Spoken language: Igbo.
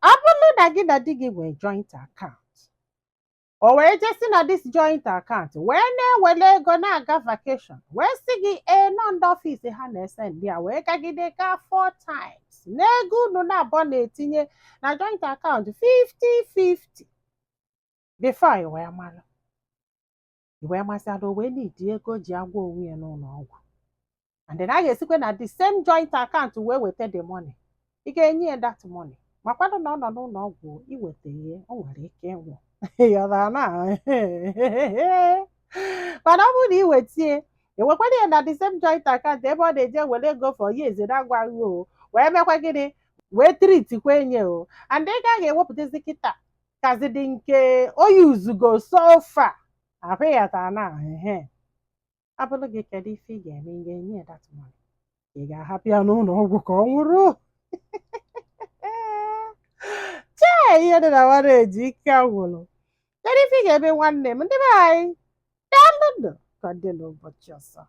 Ọ bụrụ na gị na di gị nwee joint account, o wee jesi na this joint account wee na-ewele ego na-aga vacation, wee sị gị ee, nọ ndị office ha na-ese ndị a, wee gagide gaa four times n'ego unu na-abụọ na-etinye na joint account 50-50, before i wee malụ, i wee masịala, o wee nidi ego ji agwa onwe ya n'ụlọ ọgwụ, and then a ga-esikwa na the same joint account wee weta the money, ị ga-enye ya that money, makwado na ọ nọ n'ụlọ ọgwụ, iweta ihe o nwere ike ịnwụ. Ịghọtara na? Mana ọ bụrụ na ị wetie, ewekwana ya na the same joint account ebe ọ na-eje were ego for years na-agwaghị o, wee mekwa gịnị, wee treatikwa enye o, and ị gaghị ewepụtazi kịta kazidi nke o yuzugo so far ahụ ya na ehe abụrụ gị. Kedu ife ị ga-eme? Ị ga-enye ya that money? Ị ga-ahapụ ya n'ụlọ ọgwụ ka ọ nwụrụ? Chee ihe dị na marriage ike gwụrụ. Kedu ife ị ga-eme, nwanne m? Ndị be anyị, daalụ ka ọ dị n'ụbọchị ọzọ.